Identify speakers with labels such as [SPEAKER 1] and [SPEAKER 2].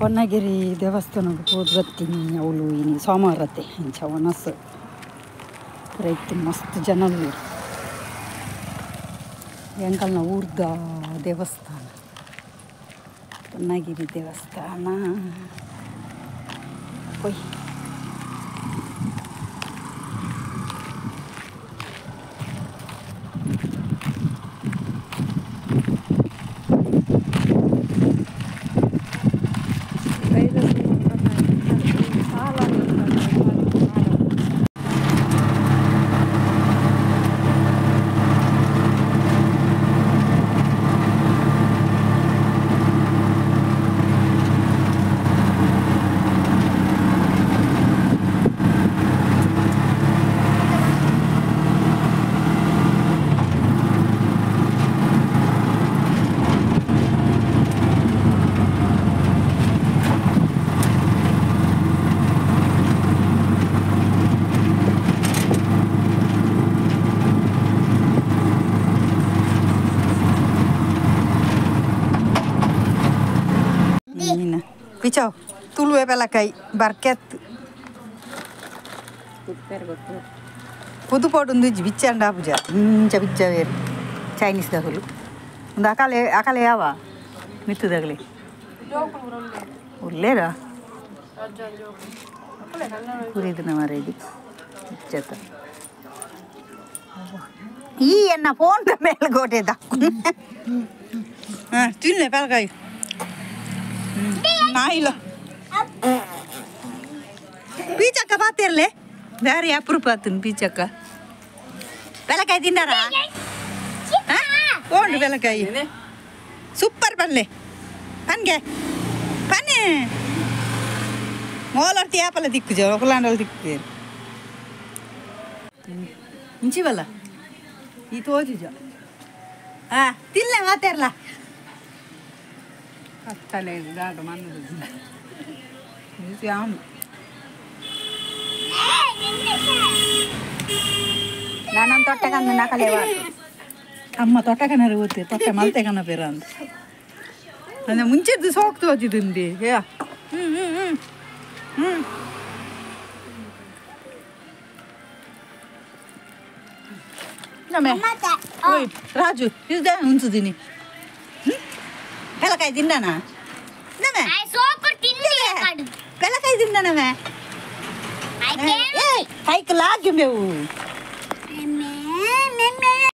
[SPEAKER 1] ಪೊನ್ನಗಿರಿ ದೇವಸ್ಥಾನಕ್ಕೆ ಹೋಗಿ ಬರ್ತೀನಿ ಅವಳು ಇನಿ ಸೋಮವಾರತೆ ಇಂಚ ಒನಸು ರೈತ ಮಸ್ತ್ ಜನ ಎಂಕಲ್ನ ಊರ್ದ ದೇವಸ್ಥಾನ ಪೊನ್ನಗಿರಿ ದೇವಸ್ಥಾನ ಕೊಯ್
[SPEAKER 2] Pichao, ತುಳುವೆ ಪೆಲಕಾಯಿ ಬರ್ಕೆತ್ ಪುದು ಪೋಡುಂದು ಬಿಚ್ಚಂಡ ಪೂಜ ಇಂಚ ಬಿಚ್ಚ ಬೇರು ಚೈನೀಸ್ ದಗಲು ಒಂದು ಅಕಾಲೆ ಅಕಾಲೆ ಯಾವ ಮಿತ್ತುದಗಲಿ ಉಲ್ಲೇರಾ ಕುರಿದಿನ ಮರ ಇದು ಬಿಚ್ಚತ್ತ ಈ ಎನ್ನ ಫೋನ್ ಮೇಲೆ ಗೋಟೆ ದಕ್ಕು ಹಾಂ ತಿನ್ನೆ ಪೆಲಕಾಯಿ ನಾಯಿಲ ಬೀಚಕ್ಕ ಪಾತಿರ್ಲೆ ಬೇರೆ ಅಪರೂಪ ಆತನ್ ಬೀಚಕ್ಕ ಬೆಲಕಾಯಿ ತಿಂದಾರ ಓಂಡು ಬೆಲಕಾಯಿ ಸೂಪರ್ ಪಲ್ಲೆ ಪನ್ಗೆ ಪನ್ನೆ ಮೋಲರ್ತಿ ಆಪಲ ದಿಕ್ಕು ಜೋ ಒಕಲಾಂಡಲ್ ದಿಕ್ಕು ಇಂಚಿವಲ್ಲ ಈ ತೋಜುಜ ಹಾಂ ತಿನ್ಲೆ ಮಾತಾಡ್ಲ
[SPEAKER 3] ಕತ್ತಲೆ ದಾಟ ಮಣ್ಣು
[SPEAKER 1] ನಾನೊಂದು ತೊಟ್ಟೆಗಂದು ನಕಲೇವ
[SPEAKER 2] ಅಮ್ಮ ತೊಟ್ಟಕನರು ಗೊತ್ತೆ ತೊಟ್ಟೆ ಮಲ್ತೆಗನ ಪೇರ ಅಂತ ಅಂದ್ರೆ ಮುಂಚೆದ್ದು ಸೋಕ್ ತೋಜಿದುಂಡಿ ಹೇ ಹ್ಞೂ ಹ್ಞೂ ಹ್ಞೂ ಹ್ಞೂ ಓಯ್ ರಾಜು ಇದು ಉಂಚುದೀನಿ ಪೆಲಕಾಯಿ ತಿಂದಾನ ಪೆಲಕಾಯಿ ತಿಂದಾನವೇ ಕೈಕ್ ಲಾಗಿ ಮೇವು